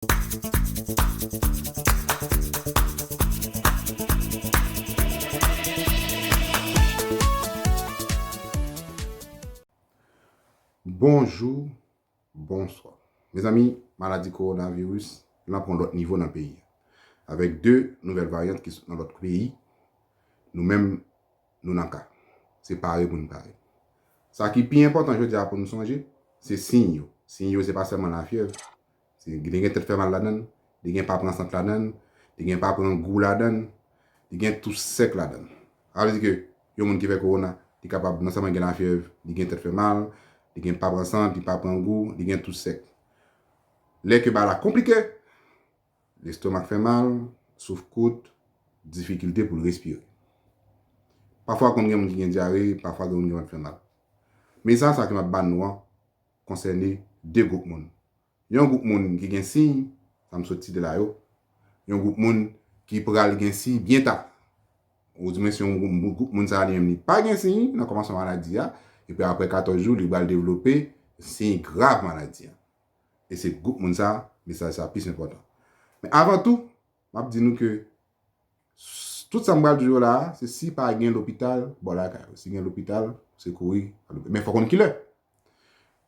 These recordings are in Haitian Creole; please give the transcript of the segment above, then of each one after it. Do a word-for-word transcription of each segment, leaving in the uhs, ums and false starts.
Bonjou, bonswa. Mezanmi, maladi kowonaviris lan pran lòt nivo nan peyi a. Avèk de nouvèl varyant ki sot nan lòt peyi, nou menm, nou nan ka. Se pare pou n pare. Sa ki pi enpòtan jodi a pou n sonje, se siy yo. Siy yo, se pa sèlman lafyèv. Se, li gen tèt fè mal ladan l, li gen pa pran sant ladan l, li gen pa pran gou ladan l, li gen tou sèk ladan l. Sa vle di ke yon moun ki fè kowona, li kapab non sèlman gen lafyèv, li gen tèt fè mal, li gen pa pran sant, li pa pran gou, li gen tou sèk. Lè ke bagay la konplike, lestomak fè mal, souf kout, difikilte pou l respire. Pafwa konn gen moun ki gen dyare, pafwa gen moun ki vant fè mal. Mesaj sa ke m ap ban nou an konsène de gwoup moun. Yon gwoup moun ki gen siy, sa m sot site la yo, yon gwoup moun ki pral gen siy byen ta. Ou di mwen si yon gwoup, gwoup moun sa li menm li pa gen siy nan kòmansman maladi a, epi apre katòz jou, li pral devlope siy grav maladi a. E se gwoup moun sa, mesaj sa plis enpòtan. Men avan tou, m ap di nou ke s- tout sa m pral di yo la a, se si pa gen lopital bò lakay ou. Si gen lopital, se kouri al lopital. Men fò konn kilè.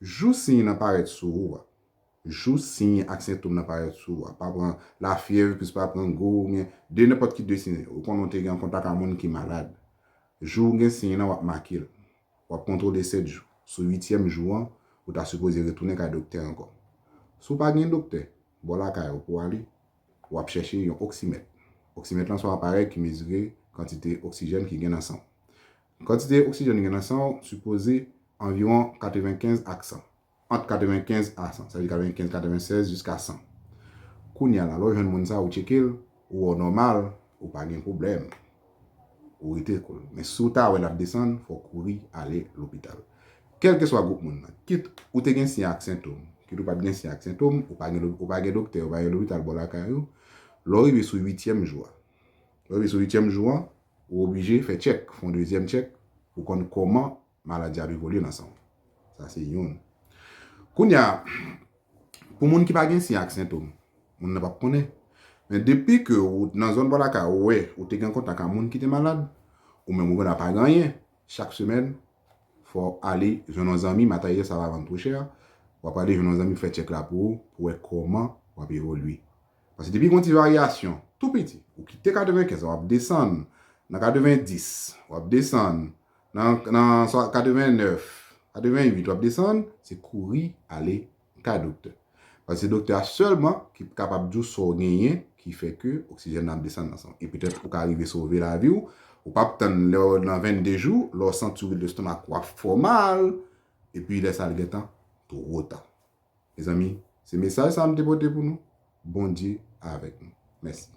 Jou siy nan parèt sou ou a, jou siy ak sentòm nan parèt sou ou a, pa pran lafyèv, plis pa pran gou, oubyen de nenpòt ki de siy, ou konnen w te gen kontak a moun ki malad. Jou w gen siy nan, w ap make l. W ap kontwole sèt jou. Sou uityèm jou an, ou ta sipoze retounen kay doktè ankò. Si w pa gen doktè bò lakay ou pou w ale, w ap chèche yon oksimèt. Oksimèt lan se yon aparèy ki mezire kantite oksijèn ki gen nan san w. Kantite oksijèn ki gen nan san w sipoze anviwon katrevenkenz ak san. Ant katrevenkenz a san, sa vle di katrevenkenz, katrevensèz jiska san. Kounye a la, lè w jwenn moun sa, ou tcheke l, ou wè w nòmal, ou pa gen pwoblèm. Ou rete koul. Men si w ta wè l ap desann, fò w kouri ale lopital. Kèlkeswa gwoup moun nan, kit ou te gen siy ak sentòm, kit ou pa t gen siy ak sentòm, ou pa gen, ou pa gen doktè, ou pa gen lopital bò lakay ou, lè w rive sou uityèm jou a, lè w rive sou uityèm jou an, ou oblije fè tchèk, fè yon dezyèm tchèk, pou konn kòman maladi ap evolye nan san w. Sa se youn. Kounye a, pou moun ki pa gen siy ak sentòm, moun nan p ap konnen. Men depi ke ou nan zòn bò lakay ou, ou wè ou te gen kontak a moun ki te malad, ou menm ou konnen pa gen anyen, chak semèn, fò w ale jwenn yon zanmi, materyèl sa va vann twò chè, w ap ale jwenn yon zanmi fè tchèk la pou ou, pou wè kòman w ap evolye. Paske depi gen yon ti varyasyon, tou piti, ou kite katrevenkenz, w ap desann nan katrevendis, w ap desann nan, nan swa katrevennèf, katrevenwit, w ap desann, se kouri ale kay doktè. Paske se doktè a sèlman ki kapab di w sa w genyen ki fè ke oksijèn nan ap desann nan san w. E petèt ou ka rive sove lavi w, ou p ap tann lè w nan vennde jou, lè w santi w lestomak ou ap fè w mal, epi lè sa l gentan twò ta. Mezanmi, se mesaj sa a m te pote pou nou. Bondye avèk nou. Mèsi.